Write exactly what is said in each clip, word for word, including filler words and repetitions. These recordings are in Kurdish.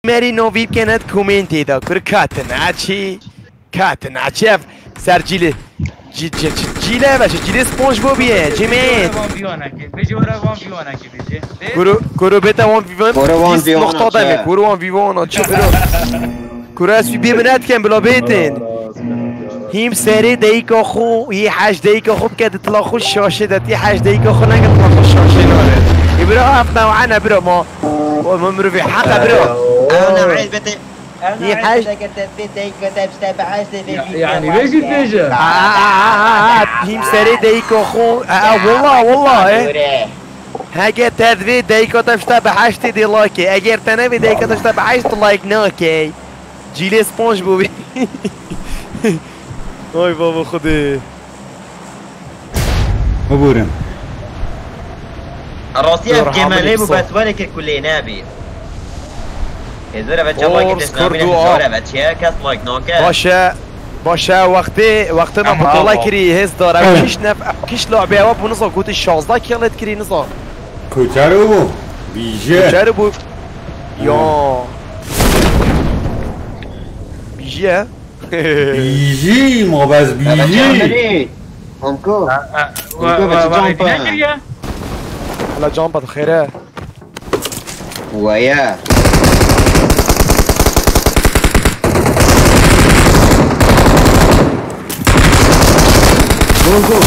Merî novî bikene di komêntê de. Kur katin, a çi? Katin, a çi ev? Ser cîlê. Cî-, cî-, cî-, cîlê ve, cîlê SpongeBob ye, cîmê. Bijore van viwanekê, bijore van viwanekê, bijê. Kuru, kuru bête van vivan. Kuru van viwana, noqta demek, kuru van viwana, çi biro? Kuru ez wî bê min etken, bila bêtin. Hîm serê deyka xo, yê heş deyka xo bike di tila xo şaşê de, tê heş deyka xo neke tila xo şaşê nare. Ê bira, ev new'e ne bira ma. Ma mirovê heqe bira. Ew new'e bete. Yê heş. Eger te vê deyka te bişte bi heş de vê. Ya, yani vê jî bêje. Aa, aa, aa, aa, hîm serê deyka xo. Aa, walla, walla, e. Hege te divê deyka te bişte bi heştê dê like. Eger te nevê deyka te bişte bi heşt like nake. Cîlê SpongeBob. Ay baba Xwedê. Biburin. Rastî ev kêmelê bû, bes welê kir ku lê nebî. Hêzir eve çapa kete namîne hizar eve çiye kes like nake. Baş e, baş e, wextê, wextê me mutala kirî hêzdar, ev kîş nef, ev kîş labê ewa bû niza gotî şazda kilet kirî niza. Koçero bû. Bîje. Koçero bû. Ya. Bîje. Bîjî, ma bes bîjî. Anko. Anko, ve çi campa? Hala campa dixêre. Weye. Go, go. Go, go.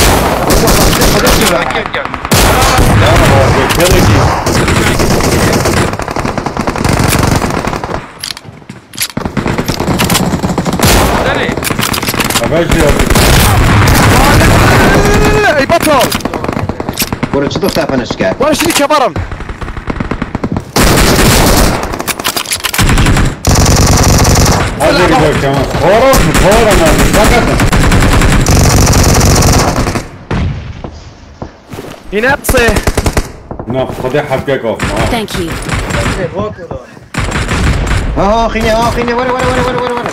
Deli. Heveş diyor. Ey batal! Kuru çi doxta fenişke? Bana şimdi kevarım. Hadi gidelim Kemal. Korum, korum abi. Fakat. Yine yaptı. Na, Xwedê hebkek of. Thank you. Ha, ha, xînê, ha, xînê, were, were.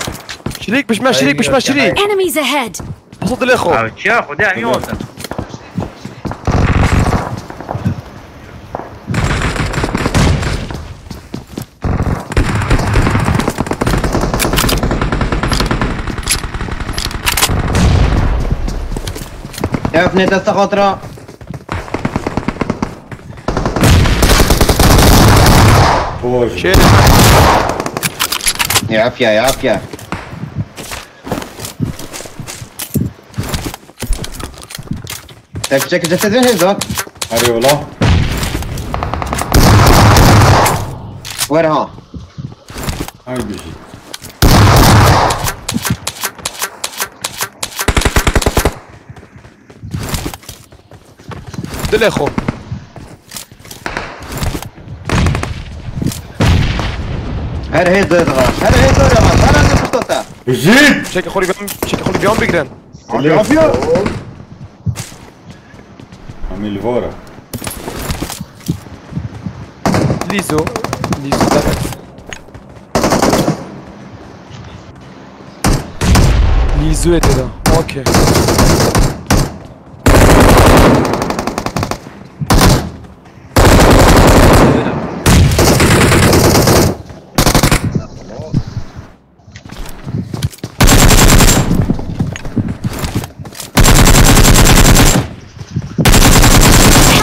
Şirik, pişme, şirik, pişme, şirik. Enemies ahead! Pusu dilê xwe. Abi, çiya Xwedê em yotin. Ev ne desta xatira. Boş. Şey. Ya afya, ya afya. Çek, çek, cesedin hêza. Hadi ola. Ver ha. Ay bir şey. Dilê xwe. Her hêz dê dixas. Her hêz dê dixas. Her hêz dê dixas. Bijît! Çekê xwe li biyan, çekê xwe li biyan bigrin. Abi, abi ya. Em ê li vara. Lîzo. Lîzo demek. Lîzoyê tê de. Okey.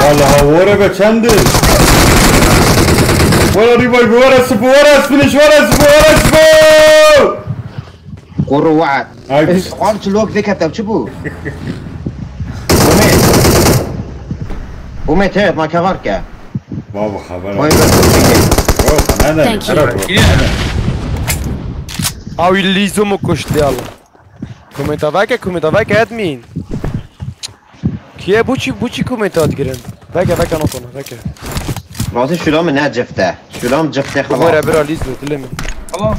Vallahi wore be çendin. Wore revive, wore sipo, wore finish, wore sipo, wore sipo. Quru wa. Ay. Qan çi lok vekete çi bû? Umê. Umê te ma kevar ke. Baba xeber. Vay be. Bro, ne ne? Thank you. Ara bro. Aw lîzo mu kuşt ya Allah. Komenta veke, komenta veke admin. Kiye bu çi, bu çi komenta digirin? Veke, veke notona, veke. Razî şula min ne cifte. Şula min cifte xelas. Bora bira lîzo dilê min. Xelas.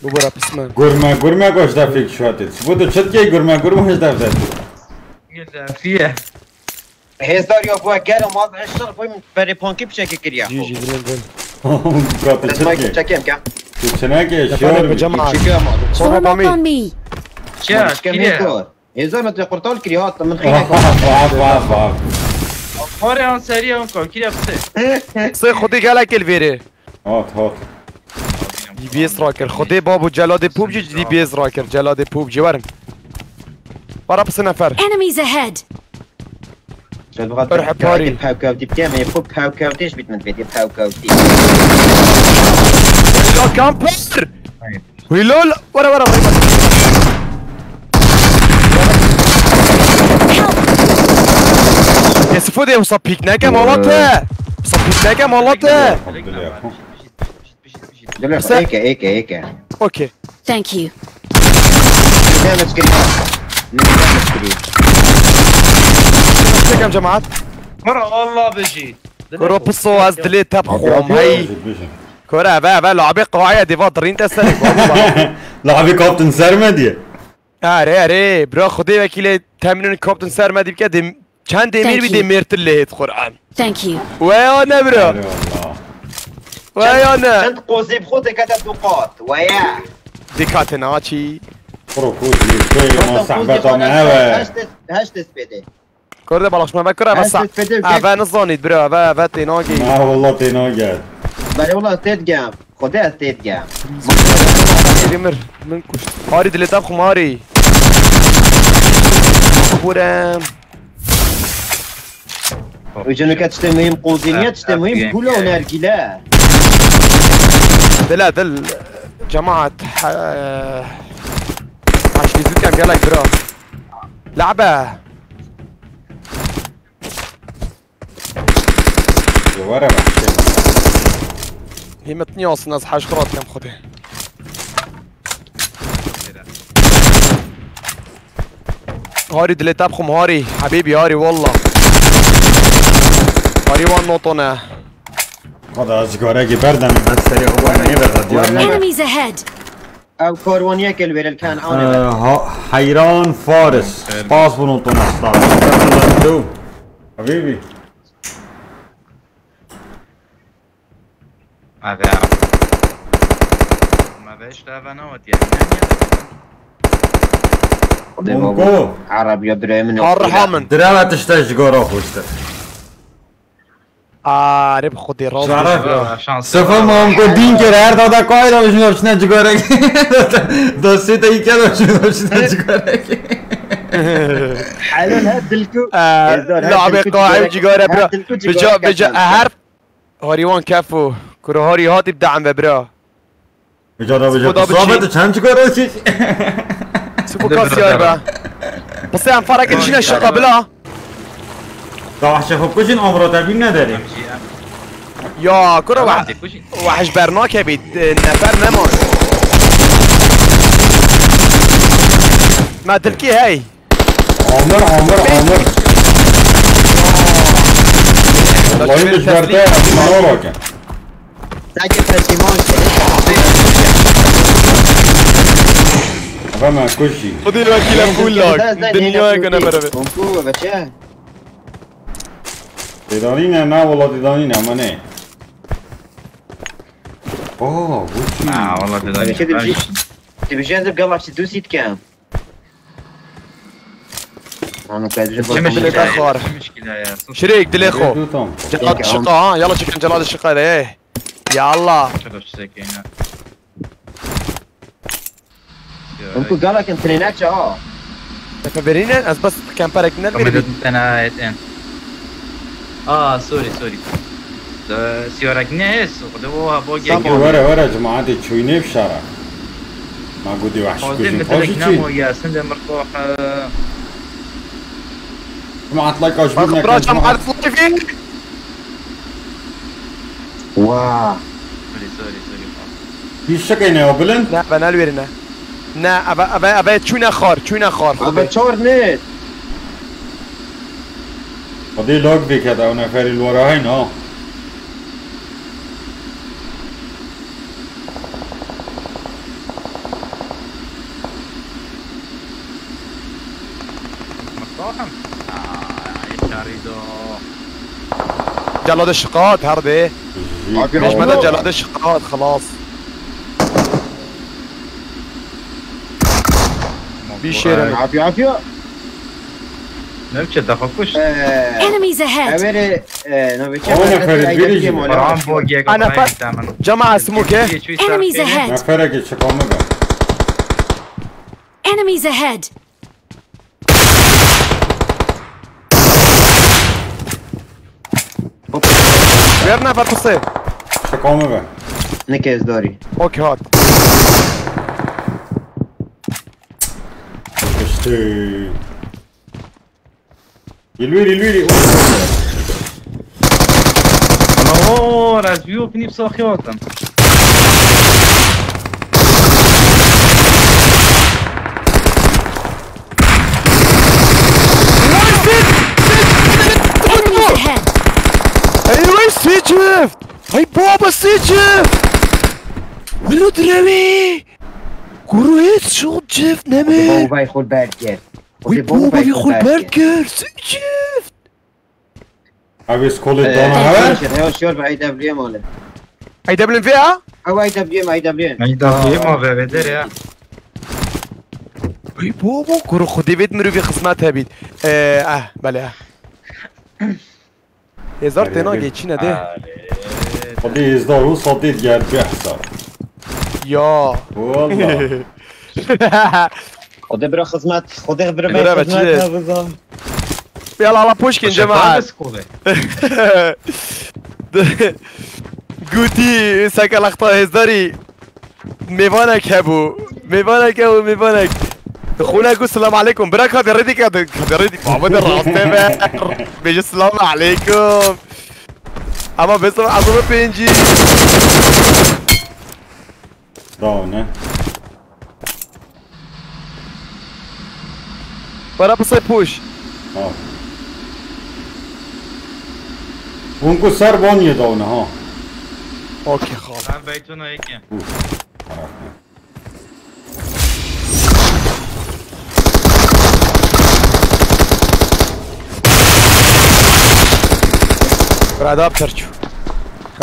Bu bora pismen. Gurme, gurme goş da fik şuatit. Bu da çet key gurme, gurme goş da fik. Fiye. Hêzdar ya bu gel ama ez şer koyum berê pankî piçekê kiriya. Cî, cî, dilê min. Katı çet key. Çekem ke. Tu çeneke şiyor. Çekem ama. Form up on me. Çe, kiriye. Hêzar me te qurtal kiriya hat min xîne. Vaf, vaf, vaf. Xore an seriya an ka kiriya pse. Qisê xwedî gelek li vêrê. Hat, hat. D B S rakir. Xwedê babo celadê PUBG D B S rakir. Celadê PUBG werin. Wara pisi nefer. Enemies ahead! Erhe parî. Pevkevdî bike me, xwe pevkevdî ji bît min vêdî pevkevdî. Ya kamper! Hilal! Wara, wara, wara. Yesifo de wisa pîk neke mala te. Wisa pîk neke mala te. Dile, eke, eke, eke. Okey. Thank you. Ne demek kiriyor? Ne demek kiriyor? Çekem cemaat. Kura Allah bejî. Kuro piso ez dilê te bixwam hey. Kura ve ve labe qaya deva dirin te serê. Labe kaptın serme diye. Erê, erê, bira, Xwedê wekîlê temînin kaptin ser me dî bike, dê-, çend demîr bî dê mêrtir lê hêt Qur'an. Thank you. We ya ne, bira? Eyvallah. We ya ne? Çend qozî bi xwe dikete du qat, we ya. Dikate naçî. Kuro ku dî, ma sehbeta me hewe. Heşt dest, heşt dest pêdê. Kurde balax, şima ve kura ve sa-, eve nizanît, bira, eve, eve tênagê. Na, wallah tênagê. Belê, wallah, têt gem. Xwedê ez têt gem. Êdî mir, min kuşt. Harî dilê te xum harî. Burem. Uca nuke tiştê muhîm qozî niye, tiştê muhîm kule û nergîle. Dile, dil, cemaat, he-, haşî zû kem gelek bira. Labe. Were be. Hîmmet niyasin ez heş xirat kem Xwedê. Harî dilê te bixwim harî. Hebîbî harî walla. Harî wan notone. Xweda ez ji garekî berdem, ez serê xwe nêveza diyar nebe. Enemies ahead! Ew karwaniyeke li wêre li kan anê be. Ee, ha-, Heyran Faris. Spas bûn û tuna star. Habîbî. Eve. Me be işte eve ne ot yani. Onko. Arabiya birayê min. Arha min. Direve tişte ji gora xweştir. Arê bi xwedê rast. Şara. Sefa mam ku dîn kir her dada kayra jina çine cigarek. Dosê te îke da jina çine cigarek. Helal he dilku. Labe qaim cigare bira. Beca, beca, her. Harî wan kefo. Kuro harî hatî bi dam ve bira. Beca da beca. Sabet çend cigare çiş. Sipo kasiyar be. Pise em fareke çine şaka bila. Da wahşe xwe kujin amra te bîn nedere. Ya kura wah-, wahş bernakebî, e, nefer nema. Me dilkî hey. Amir, amir, amir. Allah'ın bir berde manawa ke. Sake peşiman. Eve me kujî. Xwedê wekîle full lag. Dinyayeke ne bereve. Komku ve çe? Têdanî ne, na wala têdanî ne, ama ne? Oh, bu çi? Ha, wala têdanî. Çe dibijî? Dibijî ez gava çi du sît kem. Anu kaydırıcı. Çi mişkile ye? Çi mişkile ye? Sus. Şirek dilê xo. Celal şiqa ha, yala çekin celal şiqa de. Ya Allah. Çedo çisekeyne. Hûn ku galakin trênek çi ha? Tepe verîne, ez bes kemperek ne verî. Tena et en. Aa, sorry, sorry. Siyorek ne es? Xwedê o ha bo gek. Were, were, cemaatê çûyînê bişara. Ma gotî wahş kujin. Xwedê mi dilek namo ya, sinde mirtox. Cemaat like aç bir. Bak, bırak cemaat like. Wa. Sorry, sorry, sorry. Hîç şikeyne ya bilind. Ne, ben el verine. Ne, eve, eve, eve çûne xar, çûne xar. Eve çar ne? Xwedê lag vêkete, ew neferî li were heyn ha. Mustafa? Aa, çarî do. Celade şiqat her de. Abi, Mecmede abi. Celade şiqat, xelas. Bir şey yaramıyor. Abi, abi. Ne biçe daxa kuş. Eee, Enemies ahead! Evere, eee, navê O ne Ferît, biri jî çepe Ram bo gek Ana ran pat- eklemen. Cema smoke. Enemies ahead! Neferekê çipa min be. Enemies ahead! Ver nefer pisê. Çipa min be. Nikez darî. Ok hat. İşte. Yilwiri, yilwiri. Ana o razviyo pinip saxi aldım. Enemies ahead! Ey, wê sicif! Hey baba sicif! Wilo direwî! Kuru hiç şut cif nemir! Bavê xwe berger. Wî baba wî xwe berger! Sicif! Abi skolê dana heve? Hewa şiyor ve A W M alın. A W M V ha? Hewa A W M, A W M. Ay da bir ma ve ve der ya. Ey baba kuru xudê vêt mirovî xizmet hebît. Ee, ah, belê ah. Hêzar têna geçîne de. Hadi hêzdar û sadê diger bihsa. Ya. Valla. Xwedê bira xizmet, xwedê bira Bira xizmet çi? Hafizam. Yala ala poşkin cemaat. Skove. Gotî seke lexta hêzdarî. Mêvanek hebû. Mêvanek hebû, mêvanek. Xûne ku selam aleykum. Bira ka de redî ka de, ka de redî. Baba de raste be. Bêje selam aleykum. Ama mesela azılı pêncî. Bravo ne? Para pisay puş. Ha. Hûn ku ser van yê dawne ha. Okey xal. Ben Beytuna Eke. Uf. Taraf ne? Bradap terçu.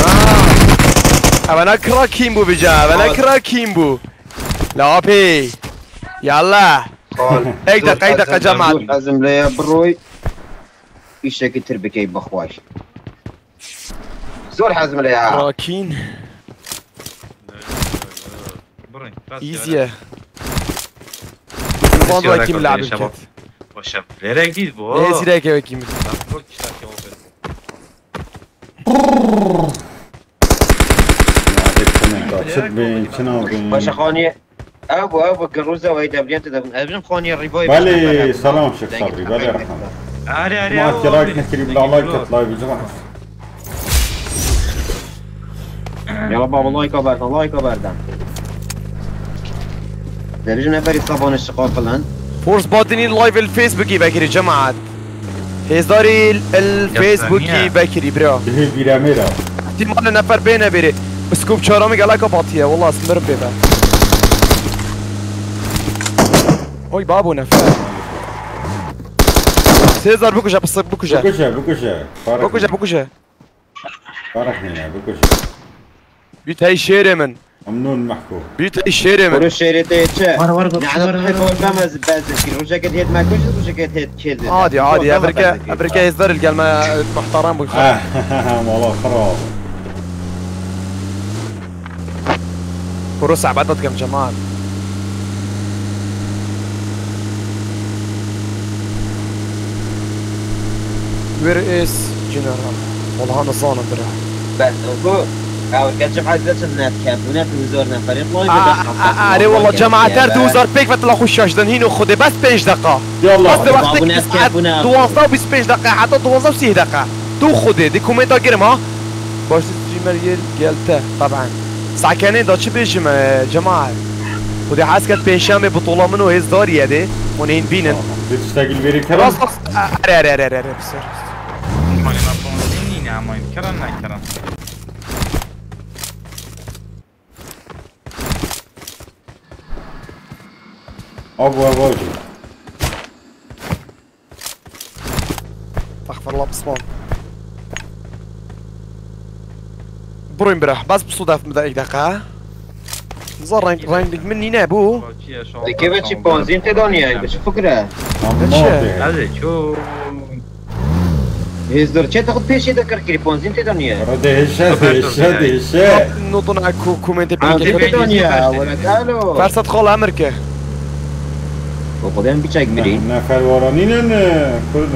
Ha. Evena kira kim bu bica? Evena kira kim bu? Lapê. Yalla. Ek dakika, ek dakika cemaat. Lazım le ya broy. İşe getir bir key bakwaş. Zor hazım le ya. Rakin. Burayı. Easy. Van da kim labi ket. Başa. Nereye gidiyor bu? Ne zirek ev kim? Bak, bak işte ki o. Hadi kime? Çit bin, çin bin. Başa xaniye. Ev bu, ev bu, Geruza ve A W M te de. Evrim xaniye revive. Belê, selam Şêx Sabrî, belê rehmet. Are are. Ma ki like nekirî, bila like ket, live cemaat. Ya baba, like berdan, like berdan. Derijin neferi sabahını şiqaqilen. Force Badini live el Facebook'i vekirî cemaat. Hêzdarî el Facebook'i vekirî bro. Bihê bîremê ra. Ihtimalle nefer bê nebêrê. Scope çaramî gelek patiye. Wallah sinirim pê be. Oy babo nefer. Hêzar bikuje, pısık bikuje. Bikuje, bikuje. Fark Bikuje, bikuje. Fark ne ya, bikuje. Bît hey şêrê min. Memnun mehku. Bît hey şêrê min. Kuru şêrê te çi? Var, var, var, Yani var, hep var. Olmaz, ben zekir. Hoca git yetmek kuş, hoca git het kedi. Hadi, hadi, evrike, evrike hêzdar il gelme muhtaram bu. Ah, mala xira. Kuru sabat dikim cemaat. Where is General? Wallahi nizanim bira. Ben bu. Ew geçim hezretin net kebune tu zor neferi. Arê wala cemaat her du hezar pêk ve tila xwe şaşdin hîno xwedê bes pênc deqa. Yallah. Bes de wextê saet duwazdeh û bîst pênc deqa heta duwazdeh û sî deqa. Tu xwedê di komenta girim ha. Baş streamer yel gelte taban. Sakenê da çi bêjim e, cemaat. Xwedê hez ket pênşemê bitola min û hêzdarî ye dê. Hûn hîn bînin. Bir tiştekî li vêrê kere. Rast rast. Are are are are are. Bisor. Mani ma ponzî nîne ama kiran ne kiran. Abu abu. Estağfirullah Bismillah. Burayım bira. Bas bu suda mı da ilk dakika. Zor reng, renglik min nîne bû. Eke ve çi ponzîn tê daniye, bi çi fikre? Ama Çi? Hadi çok. Hêzdor çê te xwe pêşî de kir kirî, ponzîn tê daniye. Rede hêşe, hêşe, hêşe. Notona ku komentê Ponzîn pêkê tê daniye, wele kalo. Fersat xala emir ke. O xwedên biçek birî. Nefer wara nîne ne, kurd.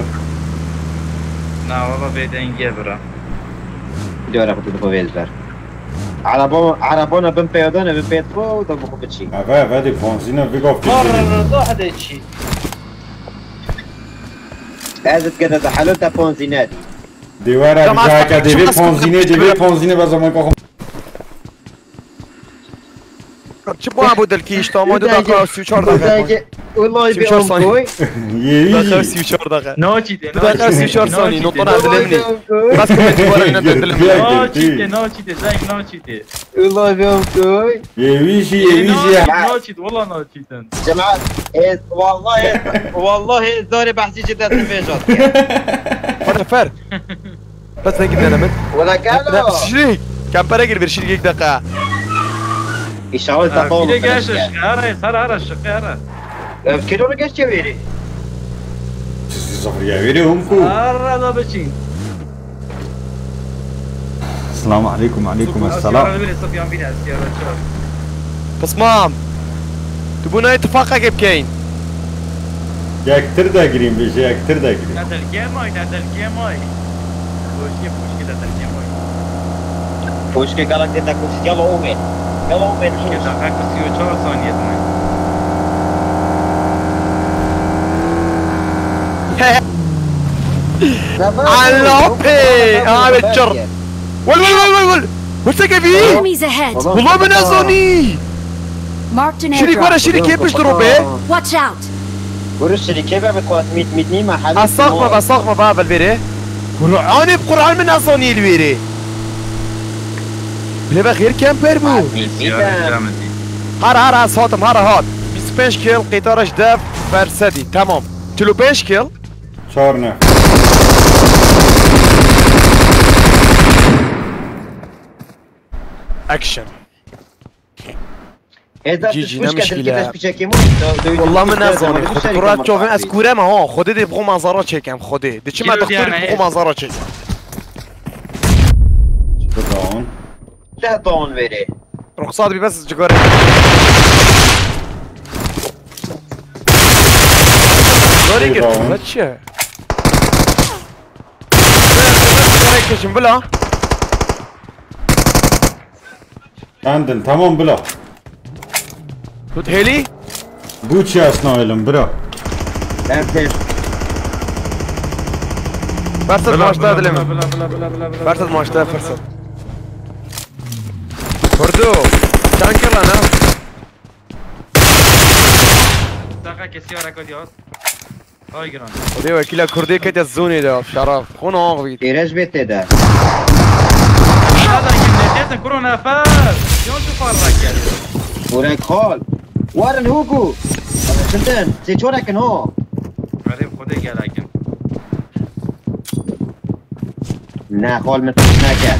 Na, valla bê dengê bira. Diyara xwe tu dixwe vêz ber. Araba, arabana bin peyada ne, bin peyad xwe, da bixwe biçî. Eve, eve, dê ponzîna vî gaf Marra kirî. Rıza hede çî. Ez it gede de helo te ponzînet. Dê were Tamam, bicayeke dê vê tamam, ponzînê, dê vê tamam. Ponzînê be zaman kaxim. Çi bu bu dilki işte ama Bir dakika, dakika, bir dakika. Wallahî Şimdi bir çok on saniye. koy. Yê wî Dakika jî. Û çar dakika. Naçî de, Bir dakika, naçî de, û çar saniye, naçî de. Notana Wallahî dilemini. bir on koy. Bas komentê bu arada dilemini. Naçî de, naçî de, zeng naçî de. Wallahî bir on koy. Yê wî jî, yê wî jî. Naçî, naçî de, wala naçî de. Cemaat, ez, wallahî, wallahî zarê behsî ji dest vêjat. Hadi fer. Bes ne gidene min. Wala galo. Şirik. Kempere gir bir şirik dakika. İnşallah Ha, dakika bir de olur. Gel şık. Ara, ara, ara, şık, ara. Ev kilo ne geç çeviri? Sizi zafriye veri hum ku. Ara da biçin. Selamu aleyküm, aleyküm Sofyan, esselam. Sofyan bile, Sofyan bile, Sofyan bile. Pismam. Tu bûna îtifaqekê bikeyn. Yektir de girîn bêje, yektir de girîn. Nedel gemay, nedel gemay. Poşkê, poşkê, nedel gemay. Poşkê galak dê te kuşt. Yala Omer. Yala Omer. Poşkê daqiqa sî û çar saniye dime. Alapê. Abi çır. Wal, wal, wal, wal, wal. Wal seke bî. Enemies ahead. Wala min nezanî. Marked an Şirî airdrop. Kore şirî kê pişt robe. Watch out. Guru şirî kê be bi xwat mit mit nîma halim. Asaq me, asaq me, ba vel vere. Kur'anê bi Kur'an min nezanî li vere. Bile be xêr kemper bû. Mit mit. Har har az hatim, har hat. Bîst û pênc kill, qîtara ji dev, bersedî. Tamam. Çil û pênc kill. Çar ne. Action. Êda G G, tu ne pişke mişkîle. Dilkî beş piçekê mi? Wallah min nezanî. Xwedê kura çovên ez kûre me ha. Xwedê dê bixwe manzara çêkem xwedê. Diçime doktor bixwe manzara çêkem. Down. Te down verê. Ruxsat bî bes cigare. Cigare girdim. Down. Ne çi? Cigare keşim bila. Kendin, tamam bila. Tut heli. Bu çi asna oğlum, bira. Ben pes. Fersat maçta dilim. Fersat maçta fersat. Kurdu. Çan kir lan ha? Taka kesiyor, rekodiyor. Ay giran. Odê wekîla Kurdê kete zonê de, şeref. Xwe naxivît. Êreş bê tê de. Nada kim ne desin, kuro nefer. Yon şu farra geldi. Kure kol. Warin Hugo. Çitin, sê çorekin ho. Garip Xwedê gelakin. Ne, xal min tişt neke.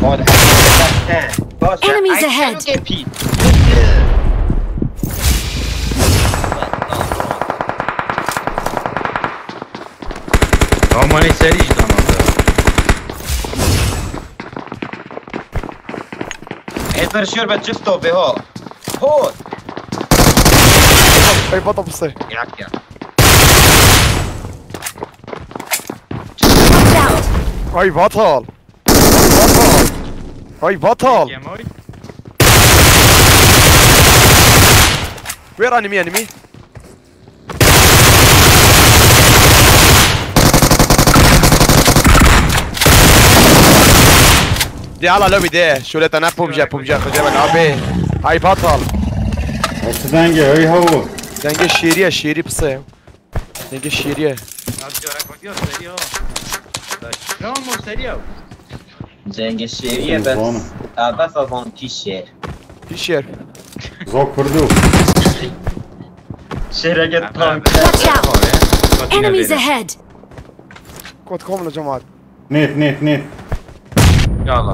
Xal her ne. Baş. Enemies ahead. Ay, pî. Amanê serî ji damanda. Ê, tir şûr be çift topê ho. Ho. Ey, bata pise. Yak ya. Watch out! Ay, batal. Batal. Ay, batal. Yemoy. Where enemy, enemy? De ala lobby de. Şöyle tane PUBG, PUBG, xıca ben abi. Ay, batal. Nasıl denge, hey, havu? Denge şiiriye, şiiri pısa ya. Denge şiiriye. Nasıl yarak bakıyor, seriyor. Tamam mı, seriyor? Cengê şêriyê bes. Zana. A, bes a van pîşêr. Pîşêr. Zok kurdu. Şêreke tank. Watch out! Enemies ahead! Kot komlo cemaat. Net, net, net. Ya Allah.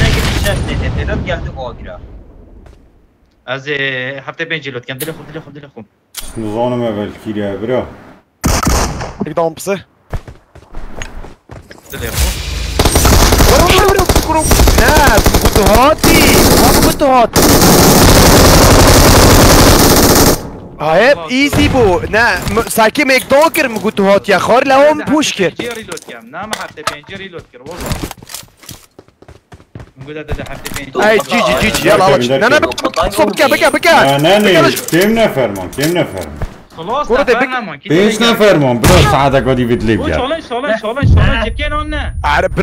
Têne girî şeş têne. Têne geldi o agire. Ez ê heftê pêncî lot kem. Dilê xwe, dilê xwe, dilê xwe. Nizanim ev el kî ye, bira. Tek dam pisi. Dilê xwe. Vur, vur, vur, vur, vur. Ne, bu tu hatî. Bak bu tu hatî. Hayır, easy bu. Ne, m-, sanki mekdan kir mi got tu hatî ya. Xar lewa min puş kir. Heftê pêncî reload kem. Ne, me heftê pêncî reload kir, walla. Min got de heftê pêncî. Ay, G G, G G, yalla, yalla. Ne, ne, bike, bike, bike. Ne, ne, ne, kêm neferman, kêm neferman. Xelas, Kuru de nefer bik- neman, kî Pênc de neferman, bira, saeteka dî vî dilê O bike. Şalay, şalay, şalay, şalay, cekên an ne. Are, bira,